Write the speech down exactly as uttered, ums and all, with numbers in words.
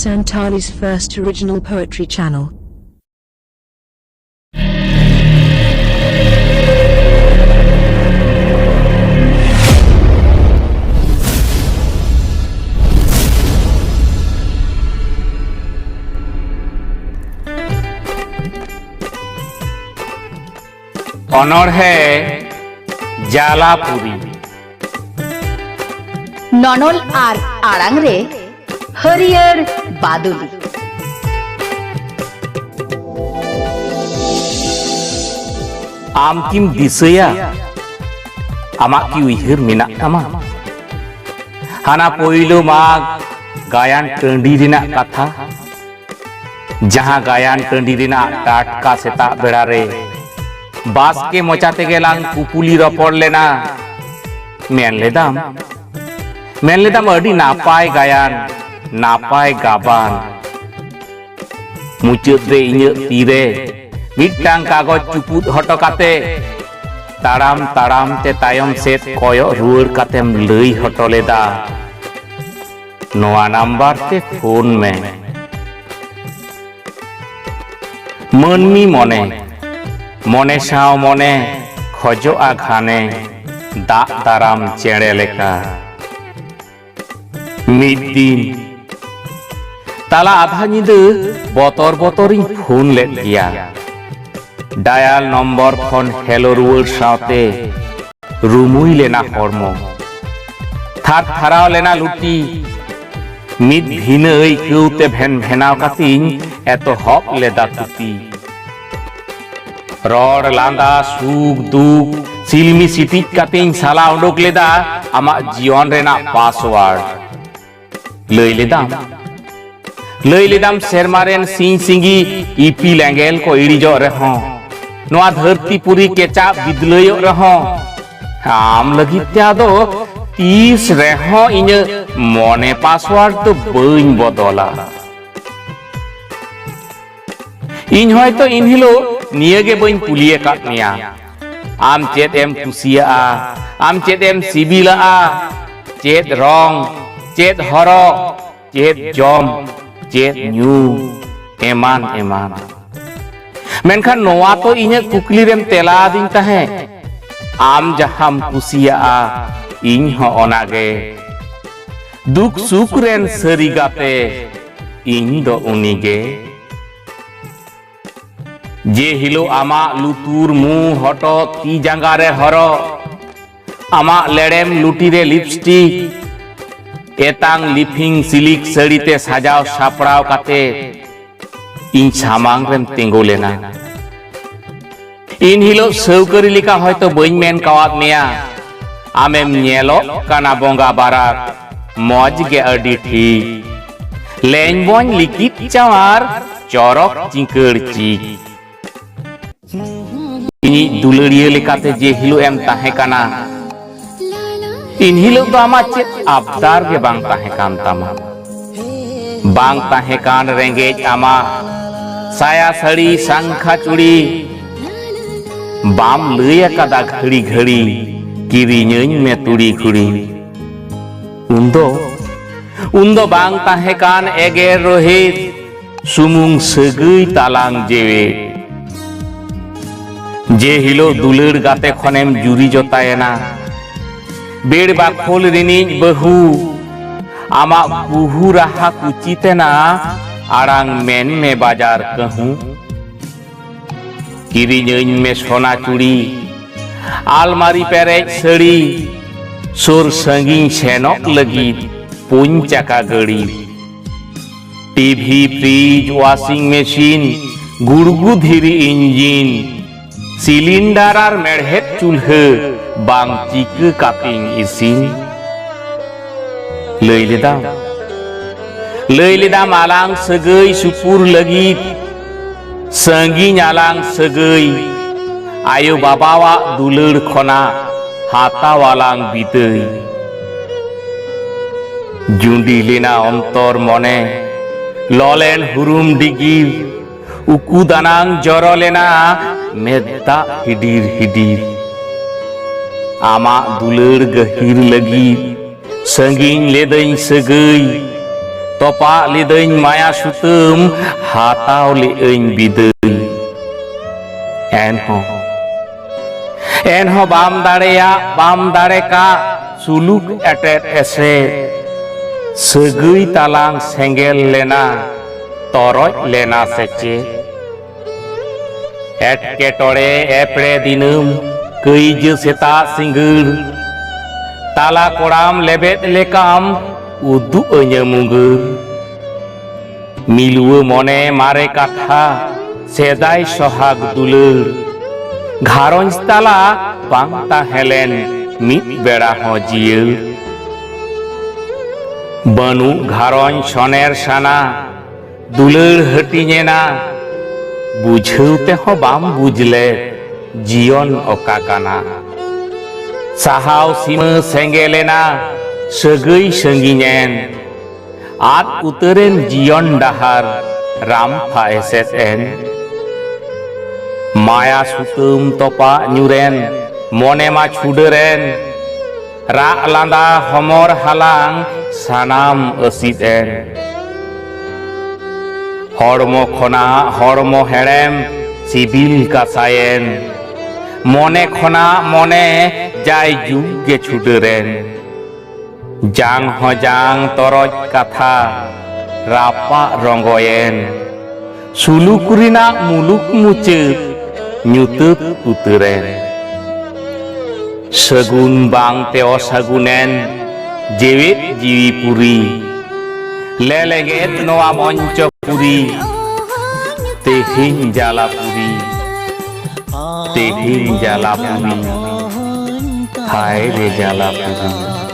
Santali's first original poetry channel. ᱚᱱᱚᱬᱦᱮ ᱡᱟᱞᱟᱯᱩᱨᱤ᱾ ᱱᱚᱱᱚᱞ ᱟᱨ ᱟᱲᱟᱝ ᱨᱮ ᱦᱟᱹᱨᱭᱟᱹᱲ ᱵᱟᱫᱩᱞᱤ᱾ ᱟᱢ ᱠᱤᱢ ᱫᱤᱥᱟᱹᱭᱟ? ᱟᱢᱟᱜ ᱠᱤ ᱩᱭᱦᱟᱹᱨ ᱢᱮᱱᱟᱜ ᱛᱟᱢᱟ? ᱦᱟᱱᱟ ᱯᱳᱭᱞᱳ ᱢᱟᱜᱽ ᱜᱟᱭᱟᱱ ᱴᱟᱺᱰᱤ ᱨᱮᱱᱟᱜ ᱠᱟᱛᱷᱟ, ᱡᱟᱦᱟᱸ ᱜᱟᱭᱟᱱ ᱴᱟᱺᱰᱤ ᱨᱮᱱᱟᱜ ᱴᱟᱴᱠᱟ ᱥᱮᱛᱟᱜ ᱵᱮᱲᱟ ᱨᱮ ᱵᱟᱥᱠᱮ ᱢᱚᱪᱟ ᱛᱮᱜᱮ ᱞᱟᱝ ᱠᱩᱯᱩᱞᱤ ᱨᱚᱯᱚᱲ ᱞᱮᱱᱟ᱾ ᱢᱮᱱ ᱞᱮᱫᱟᱢ, ᱢᱮᱱ ᱞᱮᱫᱟᱢ, "ᱟᱹᱰᱤ ᱱᱟᱯᱟᱭ ᱜᱟᱭᱟᱱ, ᱱᱟᱯᱟᱭ ᱜᱟᱵᱟᱱ᱾" ᱢᱩᱪᱟᱹᱫ ᱨᱮ ᱤᱧᱟᱹᱜ ᱛᱤᱨᱮ ᱢᱤᱫᱴᱟᱝ ᱠᱟᱜᱚᱡᱽ ᱪᱩᱯᱩᱫ ᱦᱚᱴᱚ ᱠᱟᱛᱮ, ᱛᱟᱲᱟᱢ ᱛᱟᱲᱟᱢ ᱛᱮ ᱛᱟᱭᱚᱢ ᱥᱮᱫ ᱠᱚᱭᱚᱜ ᱨᱩᱣᱟᱹᱲ ᱠᱟᱛᱮᱢ ᱞᱟᱹᱭ ᱦᱚᱴᱚ ᱞᱮᱫᱟ, "ᱱᱚᱣᱟ ᱱᱟᱢᱵᱟᱨ ᱛᱮ ᱯᱷᱳᱱ ᱢᱮ᱾" ᱢᱟᱹᱱᱢᱤ ᱢᱚᱱᱮ, ᱢᱚᱱᱮ ᱥᱟᱶ ᱢᱚᱱᱮ ᱠᱷᱚᱡᱚᱜᱼᱟ ᱜᱷᱟᱱᱮ, ᱫᱟᱜ ᱫᱟᱨᱟᱢ ᱪᱮᱬᱮ ᱞᱮᱠᱟ᱾ ᱢᱤᱫ ᱫᱤᱱ ᱛᱟᱞᱟ ᱟᱫᱷᱟ ᱧᱤᱫᱟᱹ ᱵᱚᱛᱚᱨ ᱵᱚᱛᱚᱨᱤᱧ ᱯᱷᱳᱱ ᱞᱮᱫ ᱜᱮᱭᱟ᱾ ᱰᱟᱭᱟᱞ ᱱᱚᱢᱵᱚᱨ ᱠᱷᱚᱱ ᱦᱮᱞᱳ ᱨᱩᱣᱟᱹᱲ ᱥᱟᱶᱛᱮ ᱨᱩᱢᱩᱭ ᱞᱮᱱᱟ ᱦᱚᱲᱢᱚ᱾ ᱛᱷᱟᱨ ᱛᱷᱟᱨᱟᱣ ᱞᱮᱱᱟ ᱞᱩᱴᱤ᱾ ᱢᱤᱫ ᱵᱷᱤᱱᱟᱹ ᱟᱹᱭᱠᱟᱹᱣ ᱛᱮ ᱵᱷᱮᱱ ᱵᱷᱮᱱᱟᱣ ᱠᱟᱛᱮᱧ ᱮᱛᱚᱦᱚᱵ ᱞᱮᱫᱟ ᱛᱷᱩᱛᱤ᱾ ᱨᱚᱲ, ᱞᱟᱸᱫᱟ, ᱥᱩᱠ, ᱫᱩᱠ ᱥᱤᱞᱢᱤ ᱥᱤᱴᱤᱡ ᱠᱟᱛᱮᱧ ᱥᱟᱞᱟ ᱩᱰᱩᱠ ᱞᱮᱫᱟ ᱟᱢᱟᱜ ᱡᱤᱭᱚᱱ ᱨᱮᱱᱟᱜ ᱯᱟᱥᱣᱟᱨᱰ᱾ ᱞᱟᱹᱭ ᱞᱮᱫᱟᱢ, ᱞᱟᱹᱭ ᱞᱮᱫᱟᱢ, ᱥᱮᱨᱢᱟ ᱨᱮᱱ ᱥᱤᱧ ᱥᱤᱸᱜᱤ ᱤᱯᱤᱞ ᱮᱸᱜᱮᱞ ᱠᱚ ᱤᱲᱤᱡᱚᱜ ᱨᱮᱦᱚᱸ, ᱱᱚᱣᱟ ᱫᱷᱟᱹᱨᱛᱤ ᱯᱩᱨᱤ ᱠᱮᱪᱟᱜ ᱵᱤᱫᱞᱟᱹᱭᱚᱜ ᱨᱮᱦᱚᱸ, ᱟᱢ ᱞᱟᱹᱜᱤᱫ ᱛᱮ ᱟᱫᱚ ᱛᱤᱥ ᱨᱮᱦᱚᱸ ᱤᱧᱟᱹᱜ ᱢᱚᱱᱮ ᱯᱟᱥᱣᱟᱨᱰ ᱫᱚ ᱵᱟᱹᱧ ᱵᱚᱫᱚᱞᱟ᱾ ᱤᱧ ᱦᱚᱭᱛᱚ ᱤᱱᱦᱤᱞᱳᱜ ᱱᱤᱭᱟᱹ ᱜᱮ ᱵᱟᱹᱧ ᱠᱩᱞᱤ ᱟᱠᱟᱫ ᱢᱮᱭᱟ, ᱟᱢ ᱪᱮᱫ ᱮᱢ ᱠᱩᱥᱤᱭᱟᱜᱼᱟ, ᱟᱢ ᱪᱮᱫ ᱮᱢ ᱥᱤᱵᱤᱞᱟᱜᱼᱟ, ᱪᱮᱫ ᱨᱚᱝ, ᱪᱮᱫ ᱦᱚᱨᱚᱜ, ᱪᱮᱫ ᱡᱚᱢ, ᱪᱮᱫ ᱧᱩ, ᱮᱢᱟᱱ ᱮᱢᱟᱱ᱾ ᱢᱮᱱᱠᱷᱟᱱ ᱱᱚᱣᱟ ᱛᱚ ᱤᱧᱟᱹᱜ ᱠᱩᱠᱞᱤ ᱨᱮᱢ ᱛᱮᱞᱟ ᱟᱹᱫᱤᱧ ᱛᱟᱦᱮᱸᱫ, ᱟᱢ ᱡᱟᱦᱟᱸᱢ ᱠᱩᱥᱤᱭᱟᱜᱼᱟ, ᱤᱧ ᱦᱚᱸ ᱚᱱᱟᱜᱮ᱾ ᱫᱩᱠ ᱥᱩᱠ ᱨᱮᱱ ᱥᱟᱹᱨᱤ ᱜᱟᱛᱮ, ᱤᱧ ᱫᱚ ᱩᱱᱤᱜᱮ᱾ ᱡᱮ ᱦᱤᱞᱳᱜ ᱟᱢᱟᱜ ᱞᱩᱛᱩᱨ, ᱢᱩ, ᱦᱚᱴᱚᱜ, ᱛᱤ ᱡᱟᱸᱜᱟ ᱨᱮ ᱦᱚᱨᱚᱜ, ᱟᱢᱟᱜ ᱞᱮᱲᱮᱢ ᱞᱩᱴᱤ ᱨᱮ ᱞᱤᱯᱥᱴᱤᱠ, ᱮᱛᱟᱝ ᱞᱤᱯᱷᱤᱝ ᱥᱤᱞᱤᱠ ᱥᱟᱹᱲᱤ ᱛᱮ ᱥᱟᱡᱟᱣ ᱥᱟᱯᱲᱟᱣ ᱠᱟᱛᱮ ᱤᱧ ᱥᱟᱢᱟᱝ ᱨᱮᱢ ᱛᱤᱸᱜᱩ ᱞᱮᱱᱟ᱾ ᱤᱱ ᱦᱤᱞᱳᱜ ᱥᱟᱹᱣᱠᱟᱹᱨᱤ ᱞᱮᱠᱟ ᱦᱚᱭᱛᱚ ᱵᱟᱹᱧ ᱢᱮᱱ ᱠᱟᱣᱟᱫ ᱢᱮᱭᱟ, ᱟᱢᱮᱢ ᱧᱮᱞᱚᱜ ᱠᱟᱱᱟ ᱵᱚᱸᱜᱟ ᱵᱟᱨᱟᱠ, ᱢᱚᱡᱽ ᱜᱮ ᱟᱹᱰᱤ ᱴᱷᱤᱠ, ᱞᱮᱧ ᱵᱚᱧ ᱞᱤᱠᱤᱫ ᱪᱟᱶᱟᱨ, ᱪᱚᱨᱚᱠ ᱪᱤᱸᱠᱟᱹᱲ ᱪᱤᱠ᱾ ᱤᱧᱤᱡ ᱫᱩᱞᱟᱹᱲᱤᱭᱟᱹ ᱞᱮᱠᱟᱛᱮ ᱡᱮ ᱦᱤᱞᱳᱜ ᱮᱢ ᱛᱟᱦᱮᱸ ᱠᱟᱱᱟ, ᱤᱱ ᱦᱤᱞᱳᱜ ᱫᱚ ᱟᱢᱟᱜ ᱪᱮᱫ ᱟᱵᱫᱟᱨ ᱜᱮ ᱵᱟᱝ ᱛᱟᱦᱮᱸ ᱠᱟᱱ ᱛᱟᱢᱟ᱾ ᱵᱟᱝ ᱛᱟᱦᱮᱸ ᱠᱟᱱ ᱨᱮᱸᱜᱮᱡ ᱟᱢᱟᱜ ᱥᱟᱭᱟ ᱥᱟᱹᱲᱤ ᱥᱟᱝᱠᱷᱟ ᱪᱩᱲᱤ, ᱵᱟᱢ ᱞᱟᱹᱭ ᱟᱠᱟᱫᱟ ᱜᱷᱟᱹᱲᱤ ᱜᱷᱟᱹᱲᱤ, "ᱠᱤᱨᱤᱧᱟᱹᱧ ᱢᱮ ᱛᱩᱲᱤ ᱜᱷᱩᱲᱤ᱾" ᱩᱱᱫᱚ, ᱩᱱᱫᱚ ᱵᱟᱝ ᱛᱟᱦᱮᱸ ᱠᱟᱱ ᱮᱜᱮᱨ ᱨᱳᱦᱮᱫ, ᱥᱩᱢᱩᱝ ᱥᱟᱹᱜᱟᱹᱭ ᱛᱟᱞᱟᱝ ᱡᱮᱣᱮᱫ᱾ ᱡᱮ ᱦᱤᱞᱳᱜ ᱫᱩᱞᱟᱹᱲ ᱜᱟᱛᱮ ᱠᱷᱚᱱᱮᱢ ᱡᱩᱨᱤ ᱡᱚᱛᱟᱭᱮᱱᱟ, ᱵᱮᱲ ᱵᱟᱠᱷᱳᱞ ᱨᱤᱱᱤᱡ ᱵᱟᱹᱦᱩ, ᱟᱢᱟᱜ ᱠᱩᱦᱩ ᱨᱟᱦᱟ ᱠᱩᱪᱤ ᱛᱮᱱᱟ ᱟᱲᱟᱝ ᱢᱮᱱ ᱢᱮ ᱵᱟᱡᱟᱨ ᱠᱟᱹᱦᱩ᱾ ᱠᱤᱨᱤᱧᱟᱹᱧ ᱢᱮ ᱥᱚᱱᱟ ᱪᱩᱲᱤ, ᱟᱞᱢᱟᱨᱤ ᱯᱮᱨᱮᱡ ᱥᱟᱹᱲᱤ, ᱥᱩᱨ ᱥᱟᱺᱜᱤᱧ ᱥᱮᱱᱚᱜ ᱞᱟᱹᱜᱤᱫ ᱯᱩᱱ ᱪᱟᱠᱟ ᱜᱟᱹᱲᱤ᱾ ᱴᱤᱵᱷᱤ, ᱯᱷᱨᱤᱡᱽ, ᱣᱟᱥᱤᱝ ᱢᱮᱥᱤᱱ, ᱜᱩᱲᱜᱩ ᱫᱷᱤᱨᱤ ᱤᱧᱡᱤᱱ, ᱥᱤᱞᱤᱱᱰᱟᱨ ᱟᱨ ᱢᱮᱲᱦᱮᱫ ᱪᱩᱞᱦᱟᱹ, ᱵᱟᱝ ᱪᱤᱠᱟᱹ ᱠᱟᱛᱮᱧ ᱤᱥᱤᱱ? ᱞᱟᱹᱭ ᱞᱮᱫᱟᱢ, ᱞᱟᱹᱭ ᱞᱮᱫᱟᱢ ᱟᱞᱟᱝ ᱥᱟᱹᱜᱟᱹᱭ ᱥᱩᱯᱩᱨ ᱞᱟᱹᱜᱤᱫ, ᱥᱟᱺᱜᱤᱧ ᱟᱞᱟᱝ ᱥᱟᱹᱜᱟᱹᱭ, ᱟᱭᱳ ᱵᱟᱵᱟᱣᱟᱜ ᱫᱩᱞᱟᱹᱲ ᱠᱷᱚᱱᱟᱜ ᱦᱟᱛᱟᱣ ᱟᱞᱟᱝ ᱵᱤᱫᱟᱹᱭ᱾ ᱡᱩᱸᱰᱤ ᱞᱮᱱᱟ ᱚᱱᱛᱚᱨ ᱢᱚᱱᱮ, ᱞᱚᱞᱮᱱ ᱦᱩᱨᱩᱢ ᱰᱤᱜᱤᱨ, ᱩᱠᱩ ᱫᱟᱱᱟᱝ ᱡᱚᱨᱚ ᱞᱮᱱᱟ ᱢᱮᱫ ᱫᱟᱜ ᱦᱤᱰᱤᱨ ᱦᱤᱰᱤᱨ᱾ ᱟᱢᱟᱜ ᱫᱩᱞᱟᱹᱲ ᱜᱟᱹᱦᱤᱨ ᱞᱟᱹᱜᱤᱫ ᱥᱟᱺᱜᱤᱧ ᱞᱮᱫᱟᱹᱧ ᱥᱟᱹᱜᱟᱹᱭ, ᱛᱚᱯᱟᱜ ᱞᱤᱫᱟᱹᱧ ᱢᱟᱭᱟ ᱥᱩᱛᱟᱹᱢ, ᱦᱟᱛᱟᱣ ᱞᱮᱜᱼᱟᱹᱧ ᱵᱤᱫᱟᱹᱭ᱾ ᱮᱱᱦᱚᱸ, ᱮᱱᱦᱚᱸ ᱵᱟᱢ ᱫᱟᱲᱮᱭᱟᱜ, ᱵᱟᱢ ᱫᱟᱲᱮ ᱠᱟᱜ, ᱥᱩᱞᱩᱠ ᱮᱴᱮᱫ ᱮᱥᱮᱫ᱾ ᱥᱟᱹᱜᱟᱹᱭ ᱛᱟᱞᱟᱝ ᱥᱮᱸᱜᱮᱞ ᱞᱮᱱᱟ, ᱛᱚᱨᱚᱡ ᱞᱮᱱᱟ ᱥᱮ ᱪᱮᱫ? ᱮᱴᱠᱮᱴᱚᱬᱮ ᱮᱯᱲᱮ ᱫᱤᱱᱟᱹᱢ, ᱠᱟᱹᱭᱡᱟᱹ ᱥᱮᱛᱟᱜ ᱥᱤᱸᱜᱟᱹᱲ᱾ ᱛᱟᱞᱟ ᱠᱚᱲᱟᱢ ᱞᱮᱵᱮᱫ ᱞᱮᱠᱟᱢ ᱩᱫᱩᱜ ᱟᱹᱧᱟᱹ ᱢᱩᱸᱜᱟᱹᱨ᱾ ᱢᱤᱞᱣᱟᱹ ᱢᱚᱱᱮ ᱢᱟᱨᱮ ᱠᱟᱛᱷᱟ, ᱥᱮᱫᱟᱭ ᱥᱚᱦᱟᱜᱽ ᱫᱩᱞᱟᱹᱲ᱾ ᱜᱷᱟᱨᱚᱸᱡᱽ ᱛᱟᱞᱟ ᱵᱟᱝ ᱛᱟᱦᱮᱸ ᱞᱮᱱ ᱢᱤᱫ ᱵᱮᱲᱟ ᱦᱚᱸ ᱡᱤᱭᱟᱹᱲ᱾ ᱵᱟᱹᱱᱩᱜ ᱜᱷᱟᱨᱚᱸᱡᱽ ᱥᱚᱱᱮᱨ ᱥᱟᱱᱟ, ᱫᱩᱞᱟᱹᱲ ᱦᱟᱹᱴᱤᱧᱮᱱᱟ᱾ ᱵᱩᱡᱷᱟᱹᱣ ᱛᱮᱦᱚᱸ ᱵᱟᱢ ᱵᱩᱡᱽ ᱞᱮᱫ ᱡᱤᱭᱚᱱ ᱚᱠᱟ ᱠᱟᱱᱟ᱾ ᱥᱟᱦᱟᱣ ᱥᱤᱢᱟᱹ ᱥᱮᱸᱜᱮᱞᱮᱱᱟ, ᱥᱟᱹᱜᱟᱹᱭ ᱥᱟᱺᱜᱤᱧᱮᱱ᱾ ᱟᱫ ᱩᱛᱟᱹᱨᱮᱱ ᱡᱤᱭᱚᱱ ᱰᱟᱦᱟᱨ ᱨᱟᱢᱯᱷᱟ ᱮᱥᱮᱫ ᱮᱱ᱾ ᱢᱟᱭᱟ ᱥᱩᱛᱟᱹᱢ ᱛᱚᱯᱟᱜ ᱧᱩᱨᱮᱱ, ᱢᱚᱱᱮ ᱢᱟ ᱪᱷᱩᱰᱟᱹᱨᱮᱱ᱾ ᱨᱟᱜ ᱞᱟᱸᱫᱟ ᱦᱚᱢᱚᱨ ᱦᱟᱞᱟᱝ ᱥᱟᱱᱟᱢ ᱟᱹᱥᱤᱫ ᱮᱱ᱾ ᱦᱚᱲᱢᱚ ᱠᱷᱚᱱᱟᱜ ᱦᱚᱲᱢᱚ ᱦᱮᱲᱮᱢ ᱥᱤᱵᱤᱞ ᱠᱟᱥᱟᱭᱮᱱ᱾ ᱢᱚᱱᱮ ᱠᱷᱚᱱᱟᱜ ᱢᱚᱱᱮ ᱡᱟᱭ ᱡᱩᱜᱽ ᱜᱮ ᱪᱷᱩᱰᱟᱹᱨᱮᱱ᱾ ᱡᱟᱝ ᱦᱚᱸ ᱡᱟᱝ ᱛᱚᱨᱚᱡ ᱠᱟᱛᱷᱟ ᱨᱟᱯᱟᱜ ᱨᱚᱸᱜᱚᱭᱮᱱ᱾ ᱥᱩᱞᱩᱠ ᱨᱮᱱᱟᱜ ᱢᱩᱞᱩᱠ ᱢᱩᱪᱟᱹᱫ ᱧᱩᱛᱟᱹᱛ ᱩᱛᱟᱹᱨᱮᱱ᱾ ᱥᱟᱹᱜᱩᱱ ᱵᱟᱝᱛᱮ ᱚᱥᱟᱹᱜᱩᱱᱮᱱ ᱡᱮᱣᱮᱫ ᱡᱤᱣᱤ ᱯᱩᱨᱤ᱾ ᱞᱮᱞᱮᱜᱮᱫ ᱱᱚᱣᱟ ᱢᱚᱧᱪᱚᱯᱩᱨᱤ, ᱛᱮᱦᱮᱧ ᱡᱟᱞᱟᱯᱩᱨᱤ, ᱛᱮᱦᱮᱧ ᱡᱟᱞᱟᱯᱩᱨᱤ, ᱦᱟᱭ ᱨᱮ ᱡᱟᱞᱟᱯᱩᱨᱤ᱾